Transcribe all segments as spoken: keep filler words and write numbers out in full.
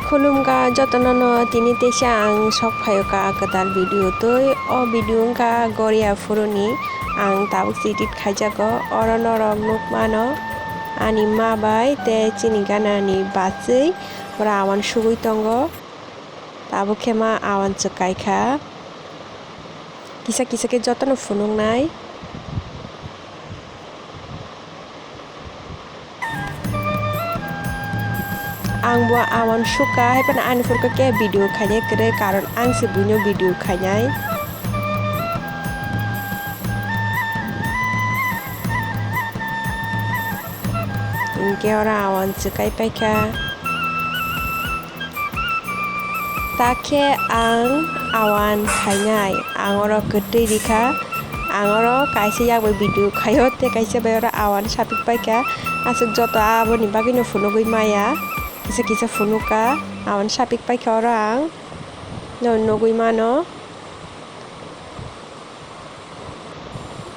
Khulumkha jotono no, tini teisa ang sok phaio ka kwtal video twi. O video wngkha Goria phuruni, ang tabuk edit khaijago. Oro norok nukmano ani ma bai tei chini ganani bachwi oro awan sugwi tongo. Tabuk khe ma awan chwkaikha. Kisa kisa khe jotono phunuknai. Ang bo awan sukha, hai phano ani phurkhe khe video khainai kwrwi, karon ang se buino video khainai. Hinkhe oro awan chwkai paikha. Takhe ang awan khainai, ang oro kwtwi rikha, ang oro kaisa yak bai video khaio, tei kaisa bai oro awan sapik paikha. Aswk joto aboni bagwino phunugwi maya, kisa kisa phunukha, awan sapik paikha oro ang, no nugwi mano.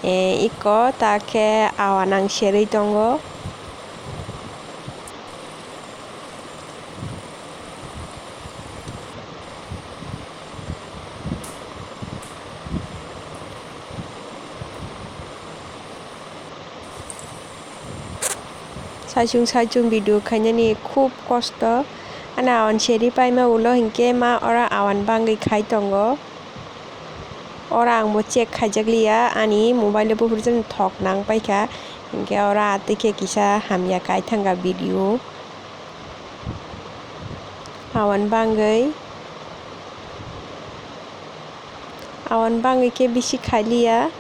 E, iko takhe awan ang serwi tongo. Saichung saichung video khainani khub kosto. Ani awan seri paima ulo hinkhe ma oro awan bangwi khai tongo. Oro ang bo check khaijak liya, ani mobile o buphuru jani thok nang paikha, hinkhe oro atwi khe kisa hamya kai thangkha video. Awan bangwi, awan bangwi khe bisi khai liya.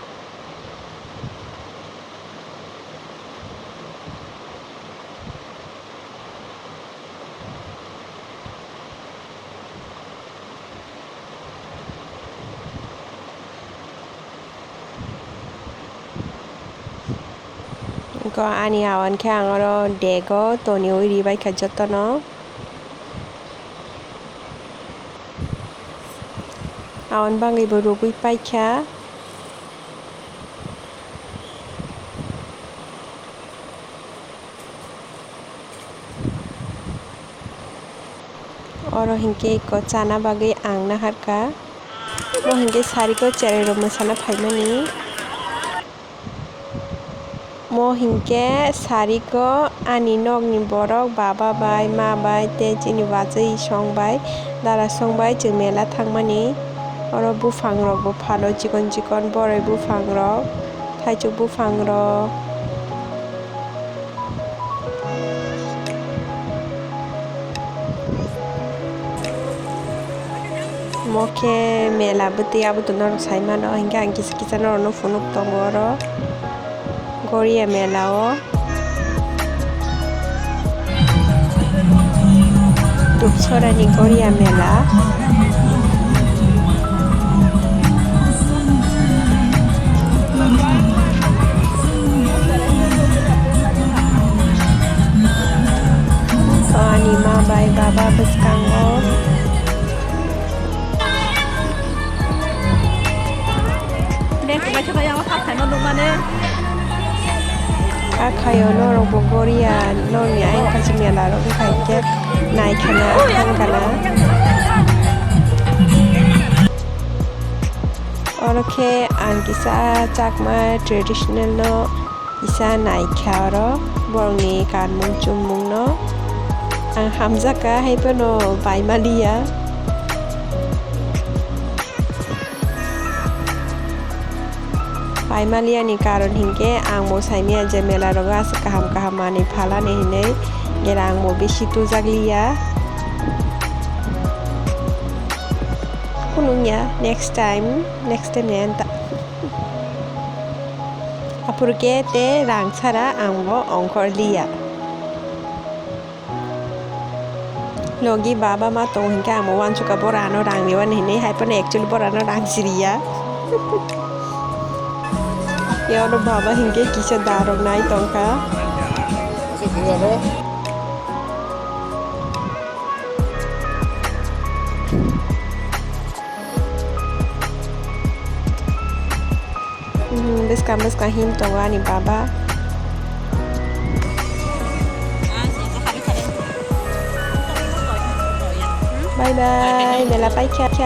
Eko ani awan khe ang oro dego toniwi ribaikha jotono. Awan bangwi bo rwgwi paikha. Oro hinkhe eko chana bagwi ang naharkha. Mo hinkhe sariko cherai rok mwsana phaimani. Mo hinkhe sariko ani nokni borok baba bai, ma bai tei chini bachwi song bai, dara song bai chwng mela thangmani. Oro buphang rok bo phalo chikon chikon boroi buphang rok, thaichuk buphang rok. Mo khe mela bwtwi abo to norok sai mano, hinkhe ang kisa kisa norokno phunuk tongo oro Goria mela o. Dupsorani Goria mela. O ani ma bai baba bwskango. Akhayo norok bo Goria norokni ayang kaisa mela rok wngkha hinkhe naikhana thangkana. Oro khe ang kisa Chakma traditional no kisa naikha oro borokni kanmung chumungno. Ang hamjakha hai phano paimaliya. Paimaliani karon hinkhe ang bo saimanya je mela rogo aswk kaham kaham manwi phalani hinwi, gera ang bo bisi tujakliya. Kunungya, next time, next time ni anta. Aphuru khe te rang sara ang bo ongkhor liya. Logi baba ma tongo hinkhe ang bo uansukha bora ano rang riwani hinwi, hai phano actually bora ano rang siriya. Yaono baba hinkhe kisa darok nai tongkha. Hmm, bwskang bwskang him tongo ani baba. Bye bye, mela paikha.